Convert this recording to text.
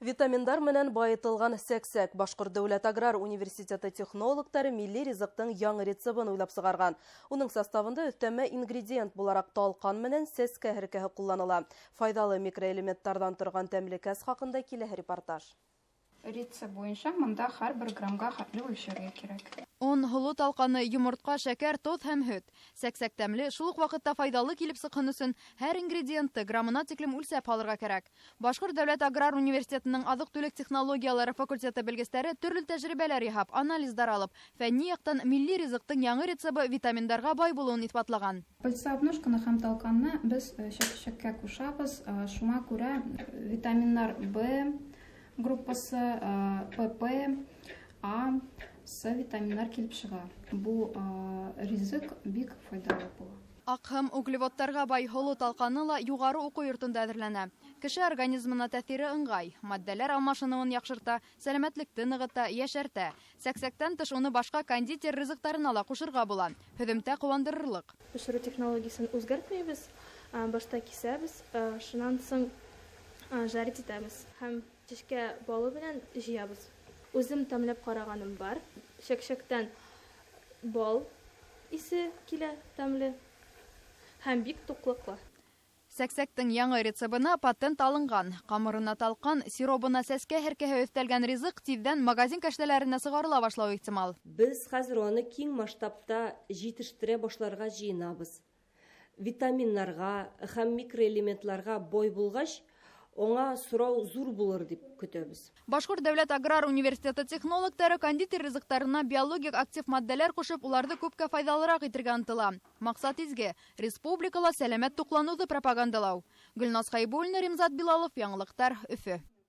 Витаминдар менән байытылған сәксәк. Башҡорт дәүләт аграр университеты технологтары милли ризыҡтың яңы рецебын уйлап сығарған. Уның составында өҫтәмә ингредиент булараҡ талҡан менән сәскә һеркәһе ҡулланыла. Файҙалы микроэлементтарҙан торған тәмлекәс хаҡында киләһе репортаж. Рецепт буйынса мында һәр бер граммға хәтле үлсәргә кәрәк. Он, һоло талҡаны, йомортҡа, шәкәр, тоҙ һәм һөт. Сәксәк тәмле, шул уҡ ваҡытта файҙалы килеп сыҡһын өсөн һәр ингредиентты граммына тиклем үлсәп һалырға кәрәк. Башҡорт дәүләт аграр университетының аҙыҡ-түлек технологиялары факультеты белгестәре төрлө тәжрибәләр яһап, анализдар алып, фәнни яҡтан милли ризыҡтың яңы рецебы витаминдарға бай булыуын иҫбатлаған. Пыльца обножканы һәм талҡанны беҙ сәксәккә ҡушабыҙ. Шуңа күрә витаминнар В группасы, ПП, А, С витаминнар килеп сыға. Бу ризыҡ бик файҙалы була. Аҡһым углеводтарға бай һоло талҡаны ла юғары уҡыу йортонда әҙерләнә. Кеше организмына тәьҫире ыңғай, матдәләр алмашыныуын яҡшырта, сәләмәтлекте нығыта, йәшәртә. Сәксәктән тыш уны башҡа кондитер ризыҡтарына ла ҡушырға була. Һөҙөмтә ҡыуандырырлыҡ. Бешереү технологияһын үҙгәртмәйбеҙ, башта кисәбеҙ, шунан һуң жарить итәбеҙ һәм сәскә балы менән җыябыҙ. Үҙем тәмләп ҡарағаным бар. Сәксәктән бал исе килә тәмле һәм бик туҡлыҡлы. Сәксәктең яңы рецебына патент алынған. Ҡамырына талҡан, сиробына сәскә һеркәһе өҫтәлгән ризыҡ тиҙҙән магазин кәштәләренә сығарыла башлауы ихтимал. Беҙ хәҙер уны киң масштабта етештерә башларға йыйынабыҙ. Витаминнарға һәм микроэлементларға бай булғас, уңа сорау зур булыр дип көтәбеҙ. Башҡорт дәүләт аграр университеты технологтары кондитер ризыҡтарына биологик актив матдәләр ҡушып, уларҙы күпкә файҙалыраҡ итергә ынтыла. Маҡсат изге: республикала сәләмәт туҡланыуҙы пропагандалау. Гөлназ Хәйбуллина, Римзат Билалов, Яңылыҡтар, Өфө.